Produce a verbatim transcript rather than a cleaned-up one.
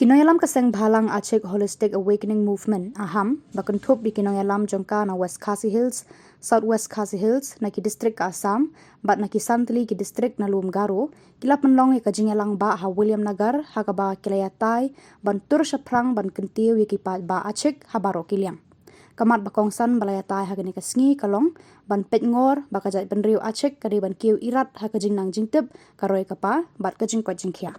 Ki nongïalam ka seng bhalang Achik Holistic Awakening Movement, AHAM, ba kynthup ïa ki nongïalam jong ka na West Khasi Hills, South West Khasi Hills, na ki district ka Assam, bad na ki san tylli ki district na lum Garo, ki la pynlong ïa ka jingïalang ba ha Williamnagar, ha kaba ki la ïatai ban tur shaphrang ban kyntiew ïa ki paidbah Achik ha baroh ki liang. Ka mat ba kongsan ba la ïatai ha kane ka sngi ka long ban peit ngor ba ka jaitbynriew Achik ka dei ban kiew irat ha ka jingnang jingtip, ka roi ka par bad ka jingkoit jingkhiah.